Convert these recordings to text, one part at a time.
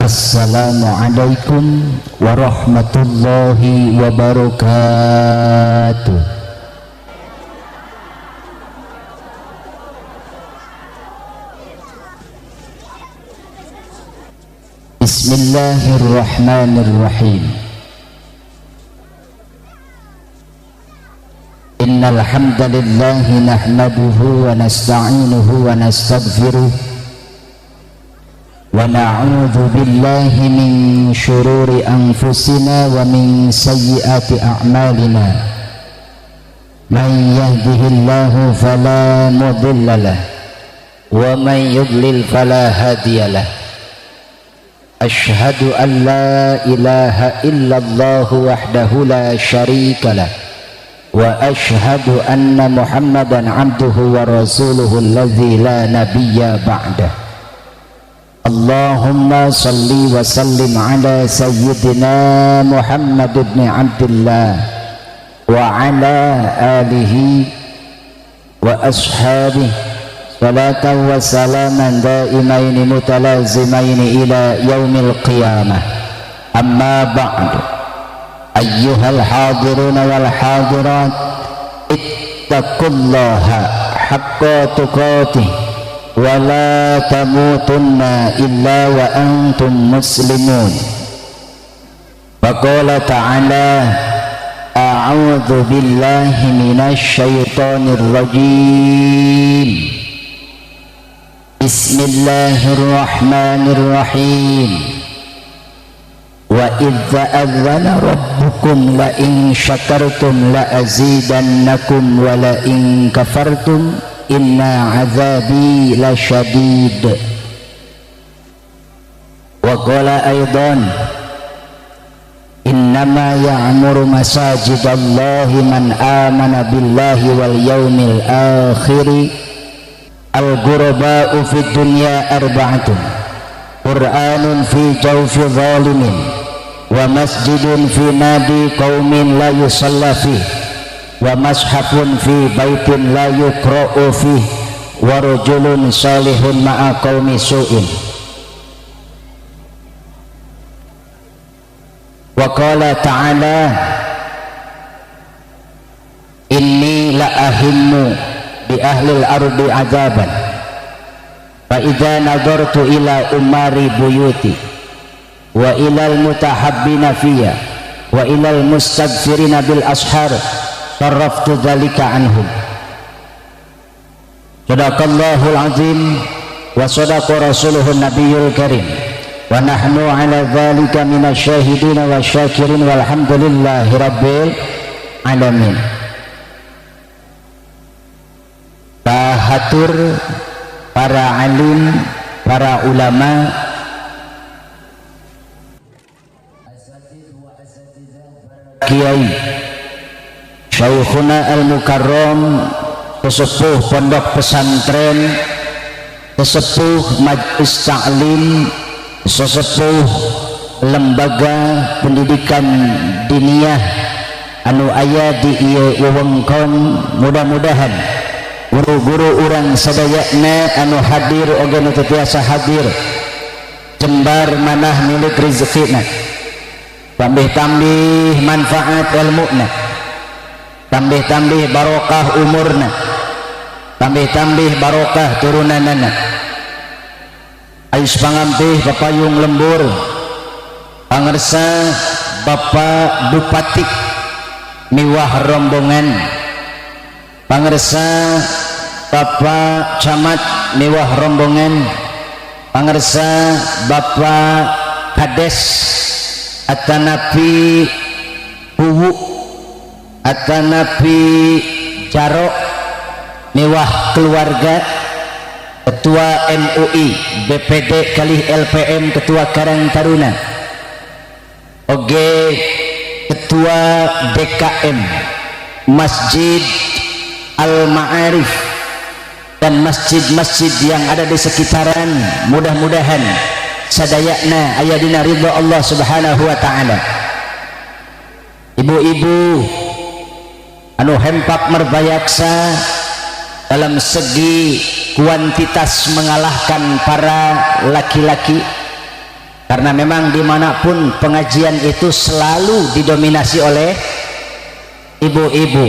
Assalamualaikum warahmatullahi wabarakatuh. Bismillahirrahmanirrahim. Innal hamdalillah nahmaduhu wa nasta'inuhu wa nastaghfiruh wa na'udzu billahi min syururi anfusina wa min sayyiati a'malina. Man yahdihillahu fala mudhillalah wa man yudlil fala hadiyalah. Ashhadu an la ilaha illallah wahdahu la syarikalah wa ashhadu anna Muhammadan abduhu wa rasuluhu alladzi la nabiyya ba'dah. Allahumma salli wa sallim ala sayyidina Muhammad ibn Abdullah wa ala alihi wa ashabihi salatan wa salaman daimaini mutalazimaini ila yaumil qiyamah. Amma ba'du. Ayyuhal hadiruna wal hadirat, ittaqullaha haqqa tuqatih wa la tamutunna illa wa antum muslimun. Faqala ta'ala, a'udzu billahi minasy syaithanir rajim. Bismillahirrahmanirrahim. Wa idz ta'adzana rabbukum la in syakartum la azidannakum wa la in kafartum inna azabi lasyadid. Wa qala aidan, innama ya'muru masajidallahi man amana billahi wal yaumil akhir. Al-ghuraba'u fid dunya arba'atun, Qur'anun fi jawfi zalimin, wa masjidun fi nadi qaumin la yusalla fih, wa mashafun fi baitin la yuqra'u fih, wa rajulun salihun ma'a qaumi su'in. Wa qala ta'ala, inni la ahimmu bi ahlil ardi azaban fa idza nadartu ila umari buyuti wa ilal mutahabbina fiyya wa ilal mustaghfirina bil ashar sarraftu dzalika anhum. Sadaqallahul azim wa sadaqa rasuluhun nabiyul karim wa nahnu ala dzalika minasyahidin wasyakirin walhamdulillahi rabbil alamin. Bahatur para alim, para ulama, kiai, Syekhuna al-Mukarram, sesepuh pondok pesantren, sesepuh majlis ta'lim, sesepuh lembaga pendidikan diniyah anu aya di ieu wewengkon, mudah-mudahan guru-guru urang sadayana anu hadir oge nu teu tiasa hadir jembar manah milik rezekina, tambih-tambih manfaat ilmuna, tambih-tambih barokah umurna, tambih-tambih barokah turunanana. Ais pangampih bapayung lembur pangersa Bapak Bupati miwah rombongan, pangersa Bapak Camat miwah rombongan, pangersa Bapak Kades atanapi Kuwu atanapi Jarok miwah keluarga, Ketua MUI BPD kalih LPM, Ketua Karang Taruna oge Ketua DKM Masjid Al-Ma'arif dan masjid-masjid yang ada di sekitaran, mudah-mudahan sadayana aya dina ridha Allah Subhanahu wa taala. Ibu-ibu anu hempak merbayaksa dalam segi kuantitas mengalahkan para laki-laki, Karena memang dimanapun pengajian itu selalu didominasi oleh ibu-ibu.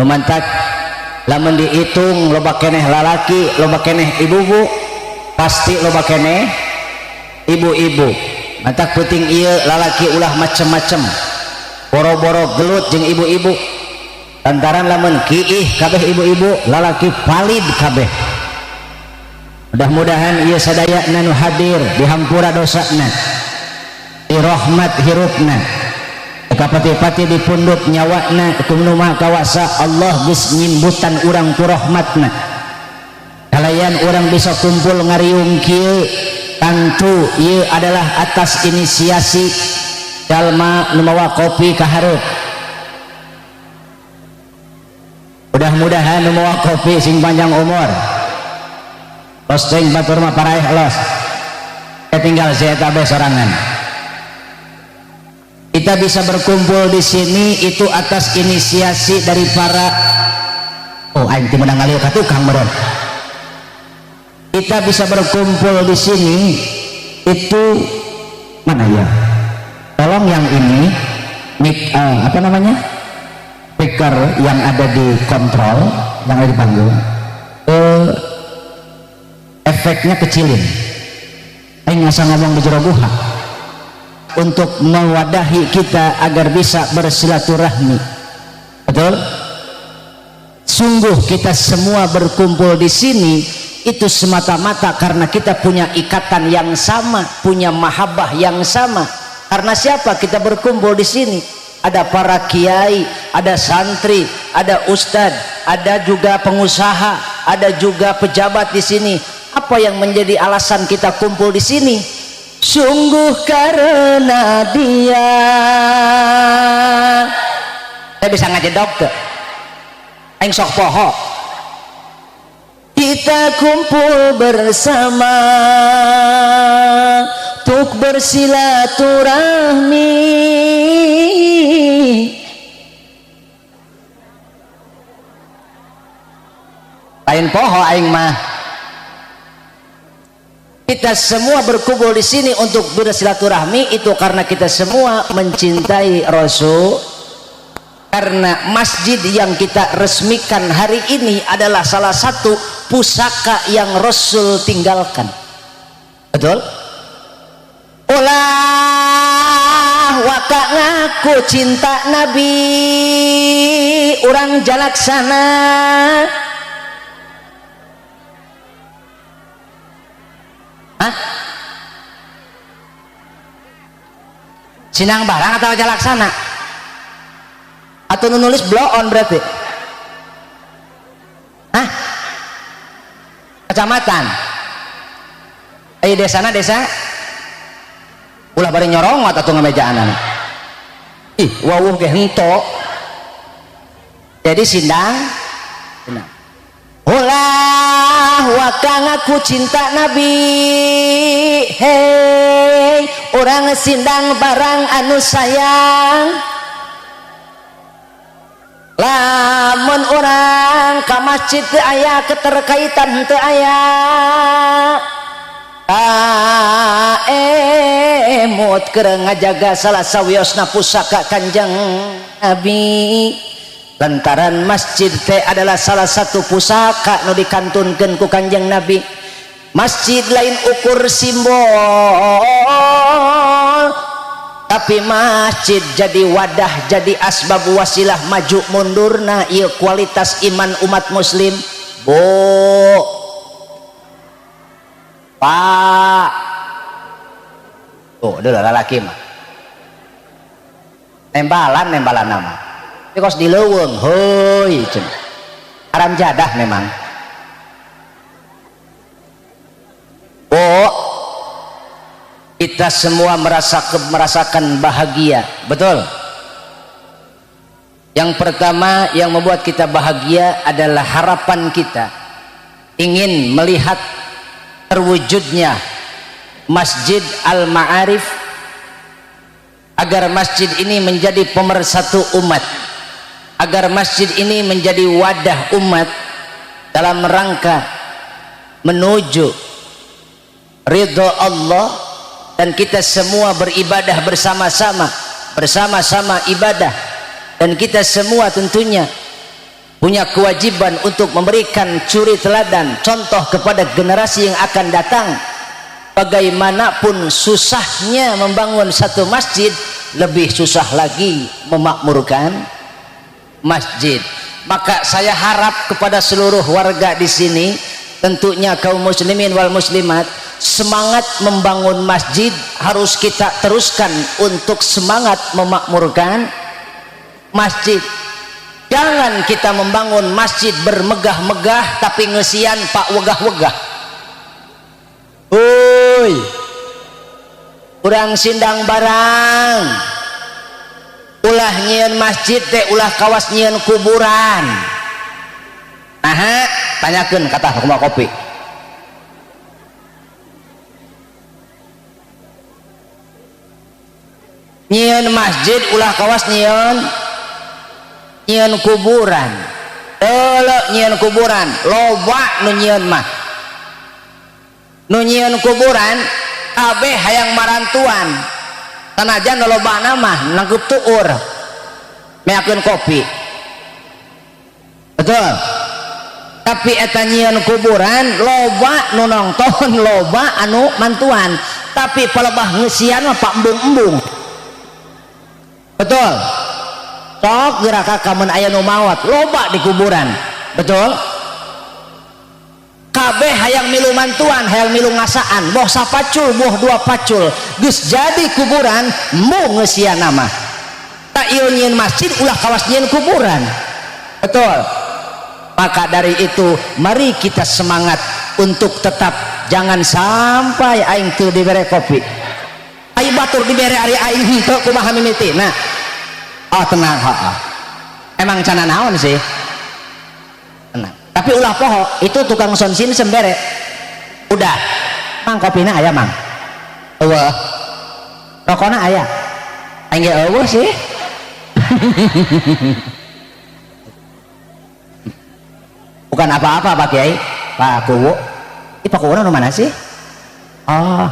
Matak lamun dihitung loba keneh lalaki, loba keneh ibu-ibu, pasti loba keneh ibu-ibu. Matak penting ieu lalaki ulah macem-macem, boro-boro gelut jeung ibu-ibu, lantaran lamun kiih kabeh ibu-ibu, lalaki palid kabeh. Mudah-mudahan ieu sadayana nu hadir dihampura dosana, dirahmat hirupna, kapati-pati dipundut nyawana ku Nu Maha Kawasa. Allah geus nyimbutan urang ku rahmatna, kalayan urang bisa kumpul ngariung kieu. Tentu ieu adalah atas inisiasi jalma nu mawa kopi ka hareup. Mudah-mudahan nu mawa kopi sing panjang umur. Los teuing, batur mah paraeh los. Tinggal si eta be sorangan. Kita bisa berkumpul di sini itu atas inisiasi dari para, oh, aing teu meunang ngalieu ka tukang meureun. Kita bisa berkumpul di sini itu, mana ya? Tolong yang ini mic, apa namanya? Speaker yang ada di kontrol, yang ada di panggung, efeknya kecilin. Aing ngasa ngomong di jero guha. Untuk mewadahi kita agar bisa bersilaturahmi. Betul? Sungguh kita semua berkumpul di sini itu semata-mata karena kita punya ikatan yang sama, punya mahabbah yang sama. Karena siapa kita berkumpul di sini? Ada para kiai, ada santri, ada ustadz, ada juga pengusaha, ada juga pejabat di sini. Apa yang menjadi alasan kita kumpul di sini? Sungguh karena dia. Saya bisa ngajedog ke? Aing sok poho. Kita kumpul bersama untuk bersilaturahmi. Lain poho aing mah. Kita semua berkumpul di sini untuk bersilaturahmi itu karena kita semua mencintai Rasul. Karena masjid yang kita resmikan hari ini adalah salah satu pusaka yang Rasul tinggalkan. Betul? Ulah waka ngaku cinta Nabi, urang jalaksana. Hah? Sinang barang atau jalaksana? Atau nulis blow on berarti? Hah? Kecamatan? Desana desa? Ulah bari nyorongot atau ngamejaan. Ih, wawuh ge hento. Jadi sindang, sindang. Ulah waka ngaku cinta Nabi, hei orang sindang barang anu sayang. Lamun orang ka masjid teu aya keterkaitan, teu aya emut keur ngajaga salah sawiosna pusaka Kanjeng Nabi. Lantaran masjid teh adalah salah satu pusaka nu dikantunkeun ku Kanjeng Nabi. Masjid lain ukur simbol, tapi masjid jadi wadah, jadi asbab wasilah maju mundurna ieu kualitas iman umat muslim. Bu, Pak, tuh udah lalaki mah nembalan, nembalan nama ini kos di leuweung heuy cenah. Haram jadah memang. Bu, kita semua merasakan bahagia, betul? Yang pertama yang membuat kita bahagia adalah harapan kita ingin melihat terwujudnya Masjid Al-Ma'arif, agar masjid ini menjadi pemersatu umat, agar masjid ini menjadi wadah umat dalam rangka menuju ridho Allah Dan kita semua beribadah bersama-sama, bersama-sama ibadah, dan kita semua tentunya punya kewajiban untuk memberikan curi teladan, contoh kepada generasi yang akan datang. Bagaimanapun susahnya membangun satu masjid, lebih susah lagi memakmurkan masjid. Maka saya harap kepada seluruh warga di sini, tentunya kaum muslimin wal muslimat, semangat membangun masjid harus kita teruskan untuk semangat memakmurkan masjid. Jangan kita membangun masjid bermegah-megah tapi ngeusian pak wegah-wegah. Oi, urang Sindang Barang, ulah nyieun masjid teh ulah kawas nyieun kuburan. Nah, tanyakeun kata kumaha kopi. Nyieun masjid ulah kawas nyieun nyieun kuburan. Elok nyieun kuburan, loba nu nyieun mah. Nu nyieun kuburan kabeh hayang marantuan. Sanajan lobana mah nangkep tuur. Meakeun kopi. Betul. Tapi eta nyieun kuburan loba nu nongton, loba anu mantuan. Tapi palebah ngeusian mah pak embung-embung. Betul. Sok geura ka mun aya nu maot, loba di kuburan. Betul? Kabeh hayang milu mantuan, hayang milu ngasaan, boh sapacul, boh dua pacul, geus jadi kuburan, embung ngeusian mah. Tak ieu nyieun masjid ulah kawas nyieun kuburan. Betul. Maka dari itu mari kita semangat untuk tetap jangan sampai aing teu dibere kopi. Ai batur dibere ari aing henteu kumaha mimiti. Nah, oh tenang, heeh. Emang cana naon sih? Tenang. Tapi ulah poho, itu tukang sonsin sembere. Udah. Mang kopina aya, Mang. Eueuh. Rokona aya. Aing ge eueuh sih. Bukan apa-apa Pak Kiai, Pak Kuwu. Ih, Pak Kuwu nu mana sih? Oh,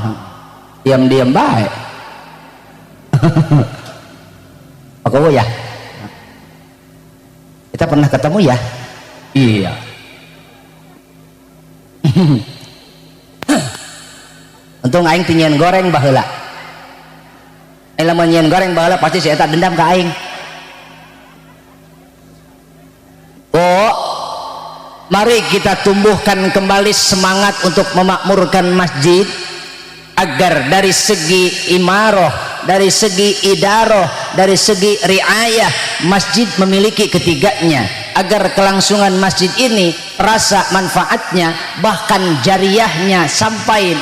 diam-diam baik. Pak Kuwu ya? Kita pernah ketemu ya? Iya. Untung aing teu nyieun goreng baheula. Aing lamun nyieun goreng baheula pasti si eta dendam ka aing. Oh, mari kita tumbuhkan kembali semangat untuk memakmurkan masjid agar dari segi imaroh, dari segi idaroh, dari segi riayah, masjid memiliki ketiganya, agar kelangsungan masjid ini terasa manfaatnya, bahkan jariahnya sampai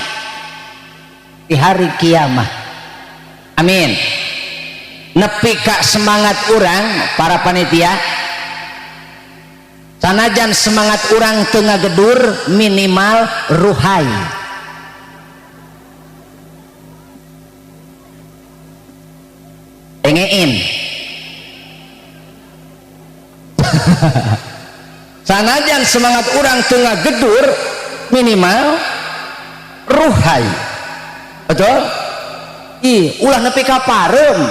di hari kiamat. Amin. Nepi ka semangat urang para panitia, sanajan semangat urang teu ngagedur, minimal ruhai. Dengein. Sanajan semangat urang teu ngagedur, minimal ruhai. Betul? Ih, ulah nepi ka pareum.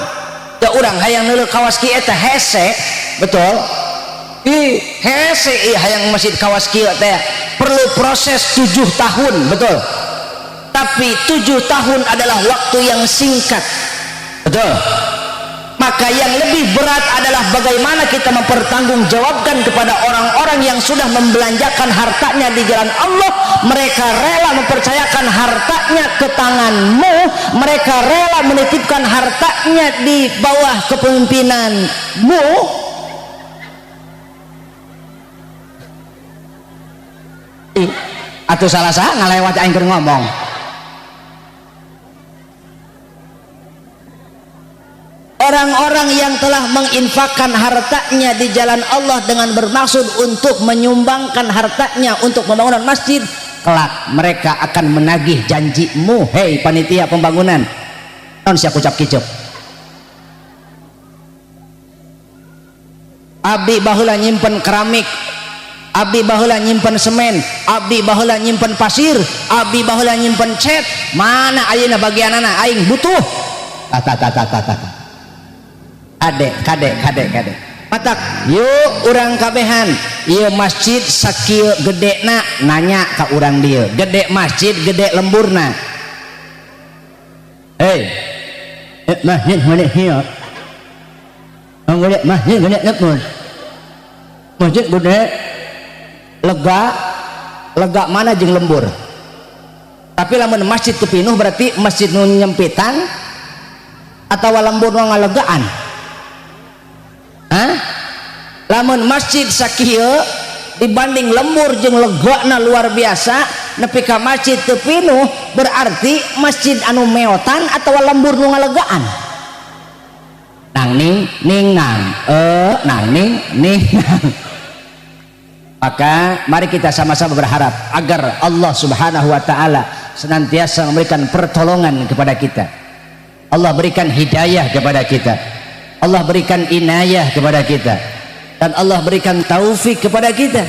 Da urang hayang neuleuh kawas kieu teh hese, betul? Ih, hese ih hayang masjid kawas kieu teh perlu proses 7 tahun, betul? Tapi 7 tahun adalah waktu yang singkat. Betul? Maka yang lebih berat adalah bagaimana kita mempertanggungjawabkan kepada orang-orang yang sudah membelanjakan hartanya di jalan Allah. Mereka rela mempercayakan hartanya ke tanganmu, mereka rela menitipkan hartanya di bawah kepemimpinanmu. Atau salah sah ngalewat aing keur ngomong. Orang-orang yang telah menginfakkan hartanya di jalan Allah dengan bermaksud untuk menyumbangkan hartanya untuk pembangunan masjid, kelak mereka akan menagih janjimu, hei panitia pembangunan. Non siap ucap kicep. Abdi baheula nyimpen keramik Abdi baheula nyimpen semen, abdi baheula nyimpen pasir, abdi baheula nyimpen cat. Mana ayeuna bagianana? Aing butuh. Ta ta ta ta ta ta. Kade, kade, kade, kade. Matak yuk urang kabehan ieu masjid sakieu gedena, nanya ka urang dieu, gede masjid, gede lemburna? Hei, masjid gede ieu, gede masjid, gede lembur. Masjid gede, lega, lega mana jeung lembur? Tapi lamun masjid teu pinuh, berarti masjid nu nyempitan atau lembur nu ngalegaan? Hah? Lamun masjid sakieu dibanding lembur jeung legana luar biasa, nepi ka masjid teu pinuh, berarti masjid anu meotan atau lembur nu ngalegaan? Nang ning ning nang, eh, nang ning ning nang. Maka mari kita sama-sama berharap agar Allah Subhanahu wa taala senantiasa memberikan pertolongan kepada kita. Allah berikan hidayah kepada kita. Allah berikan inayah kepada kita. Dan Allah berikan taufik kepada kita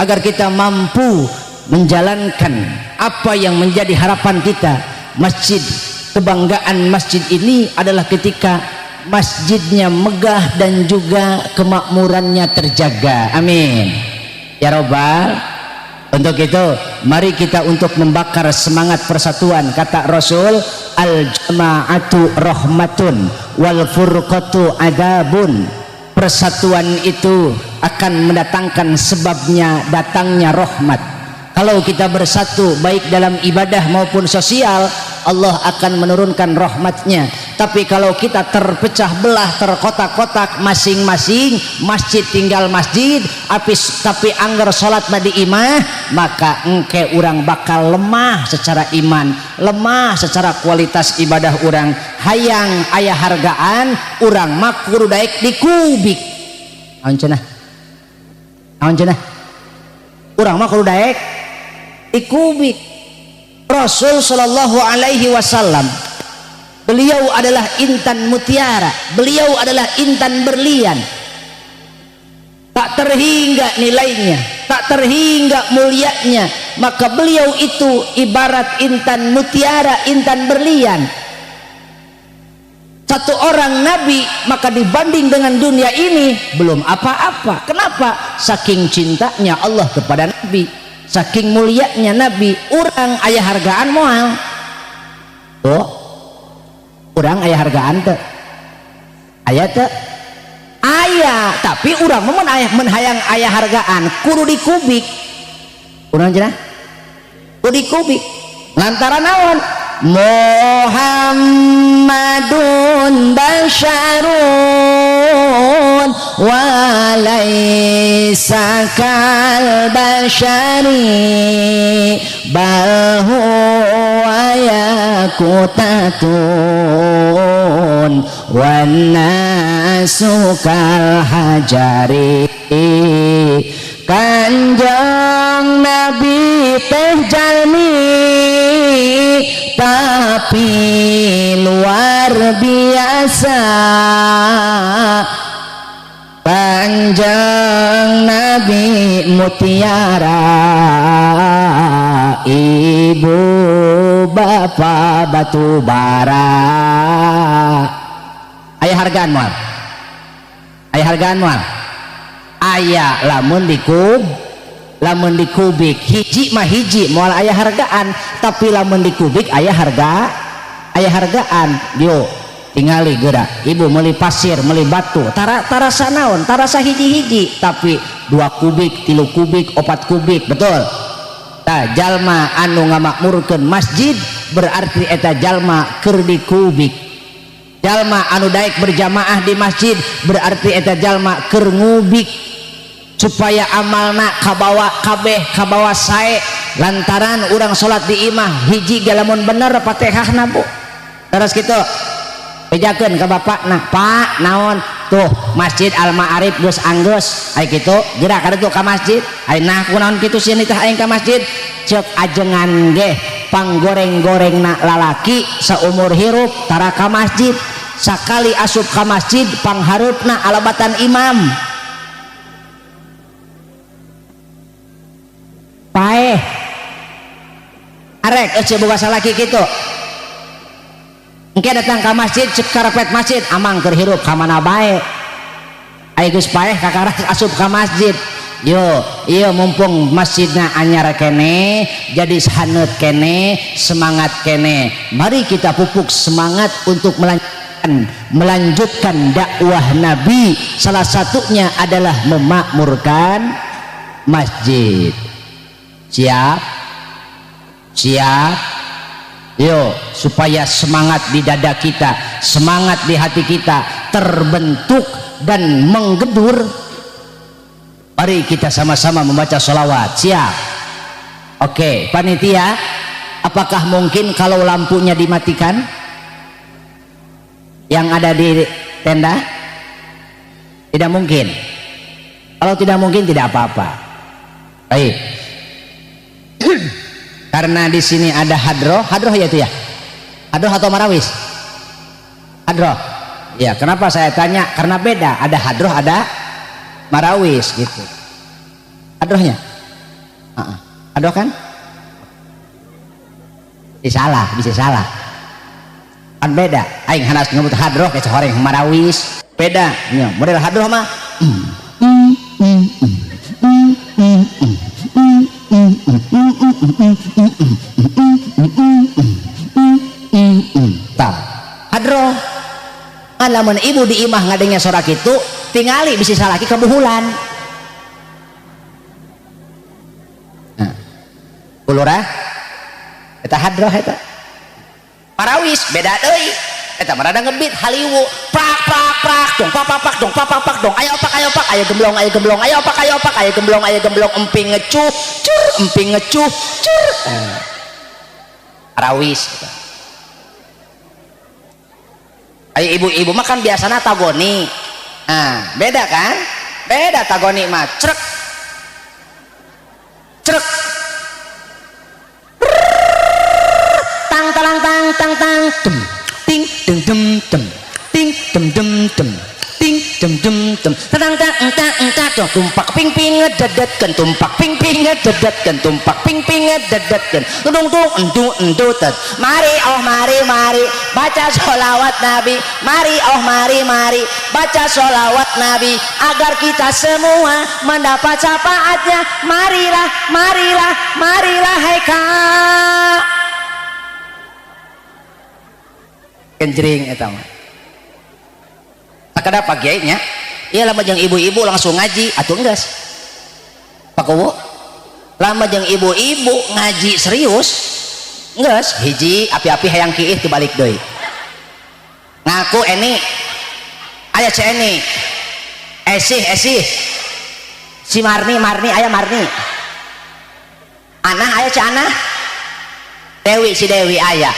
agar kita mampu menjalankan apa yang menjadi harapan kita. Masjid, kebanggaan masjid ini adalah ketika masjidnya megah dan juga kemakmurannya terjaga. Amin. Ya Robbal. Untuk itu mari kita untuk membakar semangat persatuan. Kata Rasul, al jama'atu rahmatun wal furqatu adabun. Persatuan itu akan mendatangkan sebabnya datangnya rahmat. Kalau kita bersatu baik dalam ibadah maupun sosial, Allah akan menurunkan rahmatnya. Tapi kalau kita terpecah belah, terkotak-kotak, masing-masing masjid tinggal masjid apis, tapi angger salat di imah, maka engke urang bakal lemah secara iman, lemah secara kualitas ibadah. Urang hayang aya hargaan, urang mah kudu daek dikubik. Naon cenah? Naon cenah? Urang mah kudu daek dikubik. Rasul Shallallahu Alaihi Wasallam, beliau adalah intan mutiara, beliau adalah intan berlian, tak terhingga nilainya, tak terhingga mulianya. Maka beliau itu ibarat intan mutiara, intan berlian, satu orang nabi. Maka dibanding dengan dunia ini belum apa-apa. Kenapa? Saking cintanya Allah kepada nabi, saking mulianya nabi. Urang aya hargaan moal? Oh, urang aya hargaan teu? Aya teu? Aya. Tapi urang mun aya, mun hayang aya hargaan, kudu dikubik. Urang cenah kudu dikubik. Lantaran naon? Muhammadun basyarun walaisa kal basyari bal huwa yakutatun wan nasu kal hajari. Kanjeng Nabi teh jalmi tapi luar biasa. Kanjeng Nabi mutiara, ibu bapak batu bara. Aya hargaan moal? Aya hargaan moal? Aya lamun dikub, lamun dikubik. Hiji mah hiji, moal aya hargaan. Tapi lamun dikubik aya harga, aya hargaan. Yo tingali geura, ibu meuli pasir, meuli batu, tara tarasa naon, tarasa hiji-hiji. Tapi 2 kubik, 3 kubik, 4 kubik, betul? Tah, jalma anu ngamakmurkeun masjid berarti eta jalma keur dikubik. Jalma anu daek berjamaah di masjid berarti eta jalma keur ngubik supaya amalna kabawa kabeh, kabawa sae. Lantaran urang salat di imah hiji ge, lamun bener Fatihahna, Bu, terus gitu bejakeun ka bapakna, "Pak, naon tuh Masjid Al Ma'arif geus anggeus." Ai kitu geura ka ditu ka masjid. Ai nah kunaon kitu sieun teh aing ka masjid? Ceuk ajengan ge panggoreng-gorengna lalaki saumur hirup tara ka masjid, sakali asup ka masjid panghareupna alabatan imam. Arek eueuh boga salaki kitu. Engke datang ka masjid cek karpet masjid amang keur hirup ka mana bae. Aya geus paeh kakarak asup ka masjid. Yo, iya mumpung masjidna anyar kene, jadi haneut kene, semangat kene. Mari kita pupuk semangat untuk melanjutkan dakwah Nabi. Salah satunya adalah memakmurkan masjid. Siap? Siap? Yo, supaya semangat di dada kita, semangat di hati kita terbentuk dan menggedur. Mari kita sama-sama membaca sholawat. Siap? Oke, panitia, apakah mungkin kalau lampunya dimatikan? Yang ada di tenda? Tidak mungkin. Kalau tidak mungkin tidak apa-apa. Baik. Karena di sini ada hadroh, hadroh ya itu ya? Hadroh atau marawis? Hadroh. Ya, kenapa saya tanya? Karena beda, ada hadroh, ada marawis gitu. Hadrohnya? Hadroh kan? Bisa salah, bisa salah. Kan beda. Aing hanas nyebut hadroh kayak horeng marawis. Beda. Ya, model hadroh mah tah. Hadroh. Lamun ibu di imah ngadengnya sorak itu tingali bisi salaki kebuhulan. Nah, kulurah eta hadroh eta. Marawis beda deui. Eta mah rada ngebit haliwu prak prak prak dong pak pak pak dong pak pak pak dong ayo pak ayo pak ayo gemblong ayo gemblong ayo pak ayo pak ayo gemblong ayo gemblong emping ngecuh cur emping ngecuh cur. Marawis eta. Ayo ibu-ibu mah kan biasanya tagoni. Nah, beda kan? Beda tagoni mah crek. Crek. Tang talang tang tang tang dem ting deng dem dem ting dem dem dem ting dem dem dem tang tang tang tang dong tumpak ping ping ngededetkeun tumpak ping ping ngededetkeun tumpak ping ping ngededetkeun tung tung entu entu tet mari oh mari mari baca sholawat Nabi mari oh mari mari baca sholawat Nabi agar kita semua mendapat syafaatnya. Marilah marilah marilah hai kak kenjring eta mah. Sakada Pak Kiai nya ieu lamun jeung ibu-ibu langsung ngaji atuh enggeus. Pak Kuwu lama jeung ibu-ibu ngaji serius enggeus hiji api-api hayang kiih teu balik deui. Ngaku eni aya ce eni esih esih si Marni Marni aya Marni Anah aya ce Anah Dewi si Dewi aya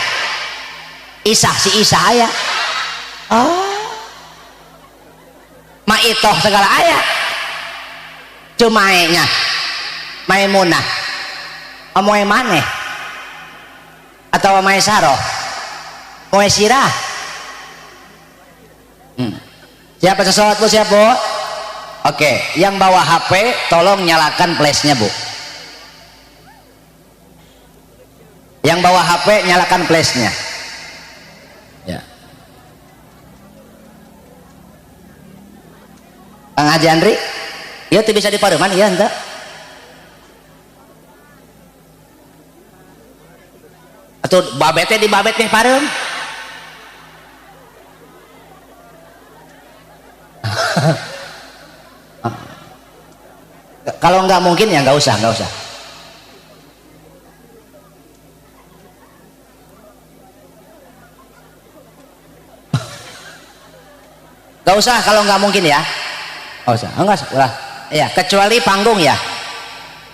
Isah si Isah aya. Oh Maitoh segala aya cumaenya Maimunah omoe maneh atau Maesaroh moe sirah. Siapa sesuatu bu siap bu? Oke, yang bawa HP tolong nyalakan flashnya bu. Yang bawa HP nyalakan flashnya. Ya. Kang Haji Andri, iya tuh bisa dipareman iya ente. Atau babetnya di babet nih parem. Kalau nggak mungkin ya nggak usah, nggak usah. Nggak usah kalau nggak mungkin ya. Nggak usah, enggak usah. Ulah. Ya, kecuali panggung ya.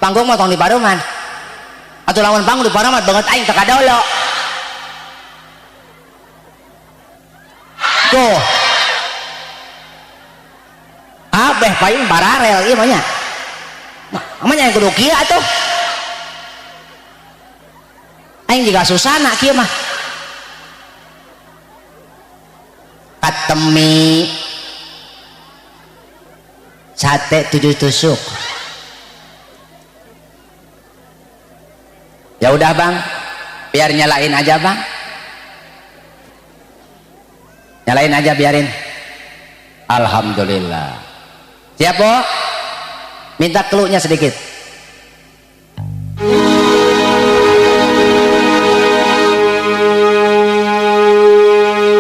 Panggung mah tong di pareman. Atau lawan panggung di pareman banget aing teu kadolo. Tuh. Abeh payung pararel ieu mah nya. Mah nya kudu kieu atuh. Aing juga susana kieu mah. Katemi sate 7 tusuk. Ya udah bang, Biar nyalain aja bang. Nyalain aja biarin. Alhamdulillah. Siap Bu? Minta clue-nya sedikit.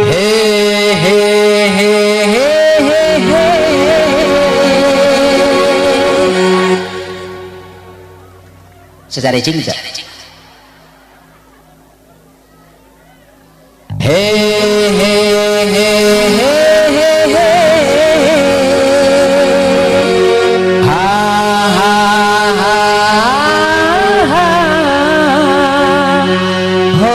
Hehehe. Secara cinta. Hehehe. Ha ha ha ha. Ho, ho.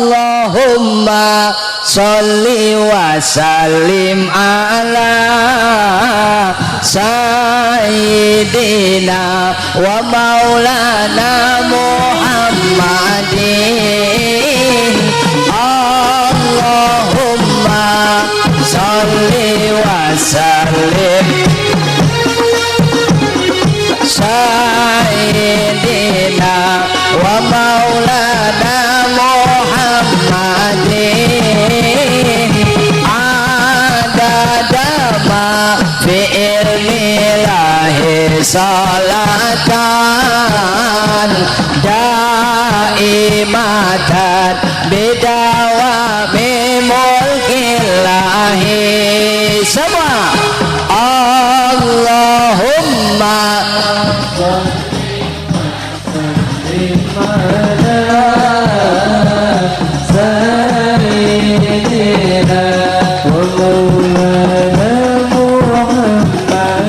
Allahumma sholli wa sallim ala sayyidina wa maulana Muhammadin. Allahumma sholli wa sallim sayyidina wa maulana Muhammadin. Adada ma fi ilmillahi salatan daimatan bidawami mulkillahi. Semua Allahumma سيدنا ومولانا محمد.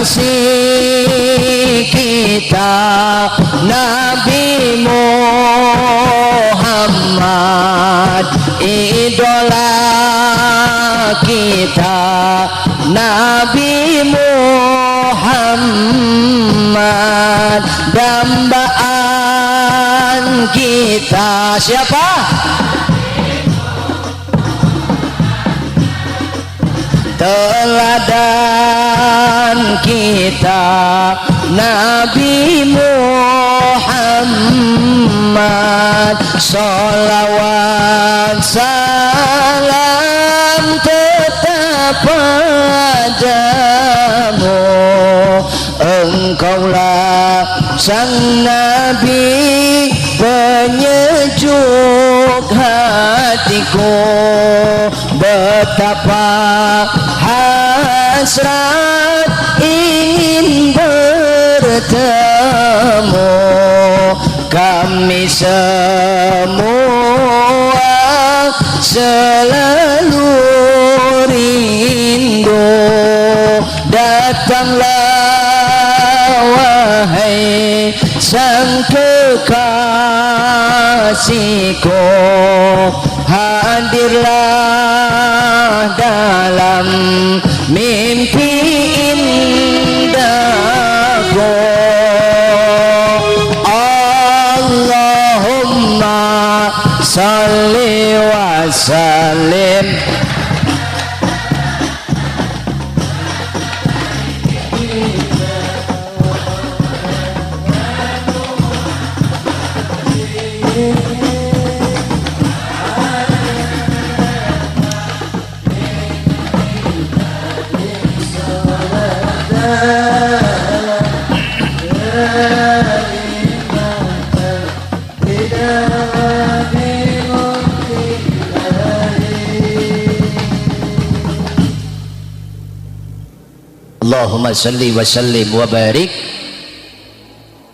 Kekasih kita Nabi Muhammad, idola kita Nabi Muhammad, dambaan kita siapa? Teladan kita Nabi Muhammad. Sholawat salam tetap padamu, engkaulah sang Nabi penyejuk hatiku. Betapa hasrat ingin bertemu, kami semua selalu rindu. Datanglah wahai sang kekasihku, hadirlah dalam mimpi indahku. Allahumma salli wa sallim Allahumma salli wa sallim wa barik.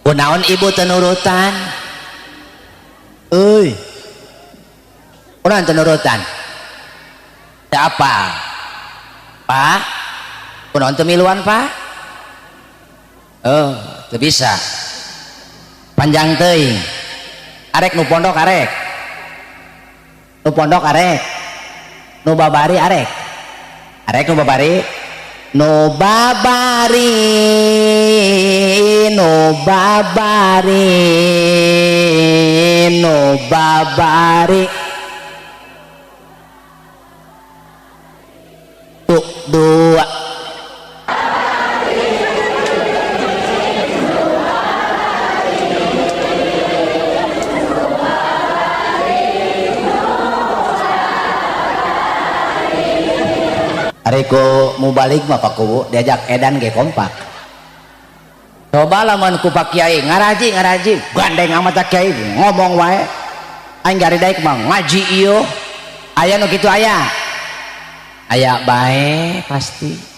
Kunaon ibu tenurutan? Euy. Kunaon tenurutan? Teu apa? Pak? Kunaon teu miluan, Pak? Oh, teu bisa. Panjang teuing. Arek nu pondok arek. Nu pondok arek, nu babari arek, arek nu babari, nu babari, nu babari, nu babari. Tuh dua. Ariko mubalik mah Pak Kuwu diajak edan ge kompak. Coba lamun ku Pak Kiai ngaraji ngaraji gandeng amat Kiai ngomong wae. Aing gari daek mah ngaji ieu. Aya nu kitu aya. Aya bae pasti.